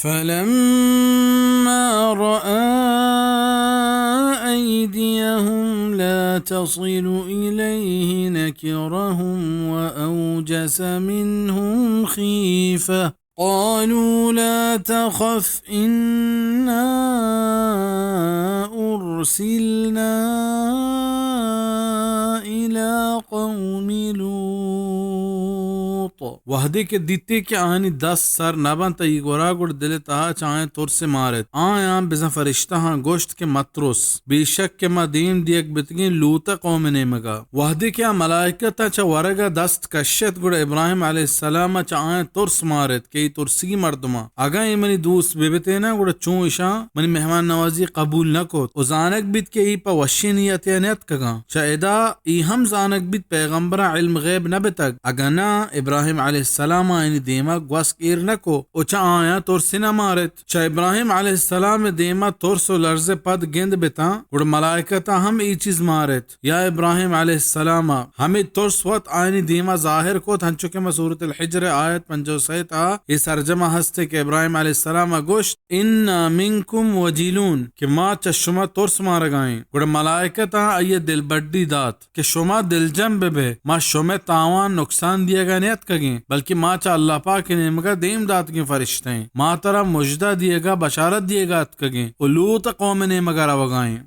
فلما رأى أيديهم لا تصل إليه نكرهم وأوجس منهم خيفة. قالوا لا تخف إنا أرسلنا إلى قوم لوط. وہدے کہ دیتے کہ آنی دست سر نہ بنت ای گورا، گڑ دل تہا چہ آیاں ترس مارت. آیاں بزاں فرشتہاں گوشت کہ مترس، بے شک کہ ما دیم دیگ بتگیں لوط قوم نیمگا. وہدے کہ آ ملائکتاں چہ ورگا دست کشت، گڑا ابراہیم علیہ السلام چہ آیاں ترس مارت کہ ای ترسگی مردماں، اگاں ای منی دوست ببتیناں، گڑا چون اشاں منی مہمان نوازی قبول نہ کت و زانگ بیت کہ ای پہ وشیں نیتے نیتکگاں. چہ ادا ای ہم زانگ بیت پیغمبراں علم غیب نہ بتگ، اگاں نہ ابراہیم علیہ السلام آیانی دیما گوسک ایر نہ کو و چہ آیاں ترس نہ مارت. چہ ابراہیم علیہ السلام دیما ترس و لرز پد گند بتاں، گڑا ملائکتاں ہم ای چیز مارت. یا ابراہیم علیہ السلام، ہمے ترس وت آیانی دیما ظاہر کت، ہنچو کہ ما سورۃ الحجر آیت پنجاہ و سئے تہا اے سرجما ہستے کہ ابراہیم علیہ السلام گوشت، انا منکم وجلون، کہ ما چہ شما ترس مارگائیں. گڑا ملائکتاں آئی دلبڈی دات کہ شما دلجم ببے، ما شمئے تاوان نقصان دیگا نیتکگیں، بلکہ ما چہ اللہ پاک نیمگا دیم داتگیں فرشتہ ایں. ما ترا مژدہ دیگا، بشارت دیگا اتکگیں و لوط قوم نیمگا روگائیں.